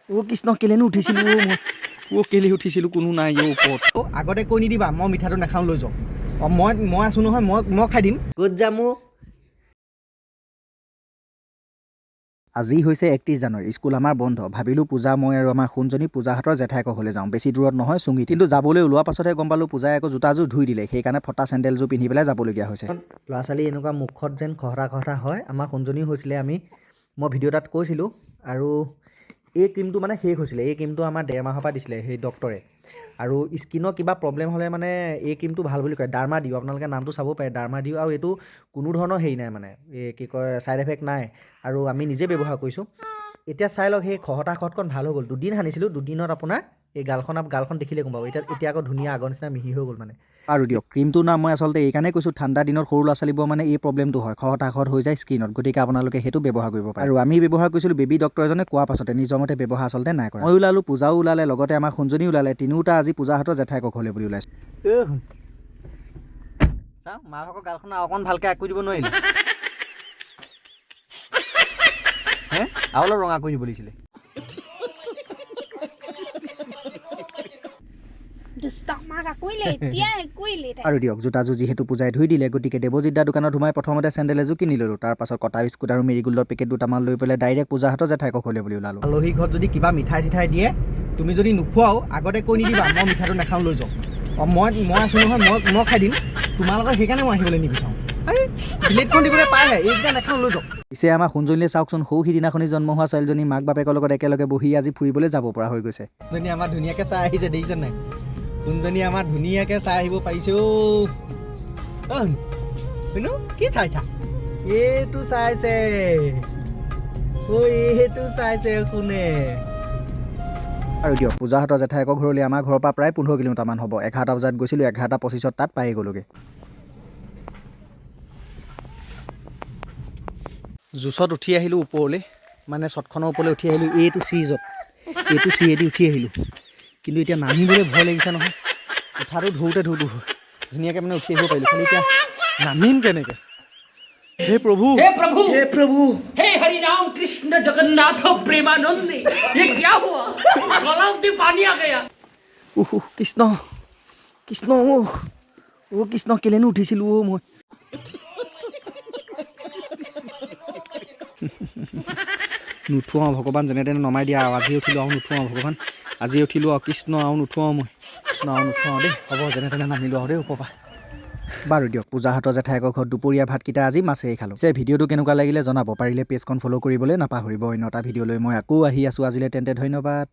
অ' কৃষ্ণ, কেলেনো উঠিছিলোঁ অ' মই? অ' কেলে উঠিছিলোঁ? কোনো নাই অ' ওপৰত। অ' আগতে কৈ নিদিবা, মই মিঠাটো নাখাওঁ, লৈ যাওক। অঁ, মই আছোঁ নহয়, মই খাই দিম। ক'ত যাম অ'? আজি হৈছে 31 জানুৱাৰী, স্কুল আমাৰ বন্ধ। ভাবিলোঁ পূজা, মই আৰু আমাৰ সোণজনী পূজাহঁতৰ জেঠাইকৰ ঘৰলৈ যাওঁ। বেছি দূৰত নহয়, চুঙি। কিন্তু যাবলৈ ওলোৱাৰ পাছতহে গম পালোঁ পূজাই আকৌ জোতাযোৰ ধুই দিলে, সেইকাৰণে ফটা চেণ্ডেলযোৰ পিন্ধি পেলাই যাবলগীয়া হৈছে। ল'ৰা ছোৱালী এনেকুৱা মুখত যেন খহটা খহটা হয়, আমাৰ সোণজনীও হৈছিলে। মই ভিডিঅ' এটাত কৈছিলোঁ। আৰু এই ক্ৰীমটো মানে শেষ হৈছিলে। এই ক্ৰীমটো আমাৰ 1.5 মাহৰ পৰা দিছিলে সেই ডক্টৰে। আৰু স্কিনৰ কিবা প্ৰব্লেম হ'লে মানে এই ক্ৰীমটো ভাল বুলি কয়, ডাৰ্মা ডিউ। আপোনালোকে নামটো চাব পাৰে, ডাৰ্মা ডিউ। আৰু এইটো কোনো ধৰণৰ হেৰি নাই, মানে এই কি কয়, ছাইড এফেক্ট নাই। আৰু আমি নিজে ব্যৱহাৰ কৰিছোঁ। এতিয়া চাই লওক, সেই খহটা খহটকণ ভাল হৈ গ'ল। দুদিন সানিছিলোঁ, দুদিনত আপোনাৰ এই গালখন দেখিলে গম পাব। এতিয়া আকৌ ধুনীয়া আগৰ নিচিনা মিহি হৈ গ'ল মানে। আৰু দিয়ক, ক্ৰীমটোৰ নাম মই আচলতে এইকাৰণেই কৈছোঁ, ঠাণ্ডা দিনত সৰু ল'ৰা ছোৱালীবোৰ মানে এই প্ৰব্লেমটো হয়, খহটা খহট হৈ যায় স্কিনত, গতিকে আপোনালোকে সেইটো ব্যৱহাৰ কৰিব পাৰে। আৰু আমি ব্যৱহাৰ কৰিছিলোঁ বেবী ডক্টৰ এজনে কোৱাৰ পাছতে, নিজৰ মতে ব্যৱহাৰ আচলতে নাই কৰা। মই ওলালোঁ, পূজাও ওলালে, লগতে আমাৰ সোণজনী ওলালে। তিনিওটা আজি পূজাহঁতৰ জেঠাইকৰ ঘৰলৈ বুলি ওলাইছোঁ। চাওঁ, মা ভাগৰ গালখন আৰু অকণ ভালকৈ আঁকি দিব নোৱাৰিলে হে? আৰু অলপ ৰঙা কৰি দিব লাগিছিলে। দুষ্ট, মাক আকুৰিলে, এতিয়া আকুৰিলে তাই। আৰু দিয়ক, জোতাযোৰ যিহেতু পূজাই ধুই দিলে, গতিকে দেৱজিৎ দাৰ দোকানত সোমাই প্ৰথমতে চেণ্ডেল এযোৰ কিনি ল'লোঁ। তাৰ পাছত কটা বিস্কুট আৰু মেৰিগোল্ডৰ পেকেট দুটামান লৈ পেলাই ডাইৰেক্ট পূজাহঁতৰ জেঠাইকৰ ঘৰলৈ বুলি ওলালোঁ। আলহী ঘৰত যদি কিবা মিঠাই চিঠাই দিয়ে, তুমি যদি নোখোৱাও আগতে কৈ নিদিবা, মই মিঠাটো নাখাওঁ, লৈ যাওক। অঁ, মই আছোঁ নহয়, মই খাই দিম। তোমালোকৰ সেইকাৰণে মই আহিবলৈ নিবিচাৰোঁ। আৰে প্লেটখন দিবলৈ পাইহে, এইকেইটা নাখাওঁ, লৈ যাওক। পিছে আমাৰ সোণজনীলৈ চাওকচোন, সৌ সিদিনাখনি জন্ম হোৱা ছোৱালীজনী মাক বাপেকৰ লগত একেলগে বহি আজি ফুৰিবলৈ যাব পৰা হৈ গৈছে। সোণজনী আমাৰ ধুনীয়াকৈ চাই আহিছে, দেখিছে নাই? সোণজনী আমাৰ ধুনীয়াকৈ চাই আহিব পাৰিছে। অ' অ' শুনো, কি ঠাই থা এইটো চাইছে, ঐ এইটো চাইছে শুনে। আৰু দিয়ক, পূজাহঁতৰ জেঠাইকৰ ঘৰলৈ আমাৰ ঘৰৰ পৰা প্ৰায় 15 কিলোমিটাৰমান হ'ব। 11টা বজাত গৈছিলোঁ, 11টা 25ত তাত পায়ে গ'লোগৈ। জুচত উঠি আহিলোঁ ওপৰলৈ, মানে চটখনৰ ওপৰলৈ উঠি আহিলোঁ, এইটো চিৰিজত, এইটো চিৰিয়েদি উঠি আহিলোঁ। কিন্তু এতিয়া নামিবলৈ ভয় লাগিছে নহয়। উঠাটো ধৰোঁতে ধৰোঁতে ধুনীয়াকৈ মানে উঠি আহিব পাৰিলোঁ, খালি এতিয়া নামিম কেনেকৈ? হে প্ৰভু, हे प्रभु, হে প্ৰভু, हे हरि राम कृष्ण जगन्नाथ प्रेमानंद, ये क्या हुआ? गलाव में पानी आ गया। উহ কৃষ্ণ কৃষ্ণ, অ' অ' কৃষ্ণ, কেলেনো উঠিছিলোঁ অ' মই? নুঠো আৰু ভগৱান, যেনে তেনে নমাই দিয়া আৰু। আজি উঠিলোঁ আৰু নুঠো আৰু ভগৱান, আজি উঠিলোঁ আৰু কৃষ্ণ, আৰু নুঠো আৰু মই, কৃষ্ণ, আৰু নুঠো আৰু দেই। হ'ব, যেনে তেনে নামিলোঁ আৰু দেই ওপৰৰ পৰা। বাৰু দিয়ক, পূজাহঁতৰ জেঠাইকৰ ঘৰত দুপৰীয়া ভাতকেইটা আজি মাছেই খালোঁ। পিছে ভিডিঅ'টো কেনেকুৱা লাগিলে জনাব, পাৰিলে পেজখন ফ'ল' কৰিবলৈ নাপাহৰিব। অন্য এটা ভিডিঅ'লৈ মই আকৌ আহি আছোঁ। আজিলৈ তেন্তে ধন্যবাদ।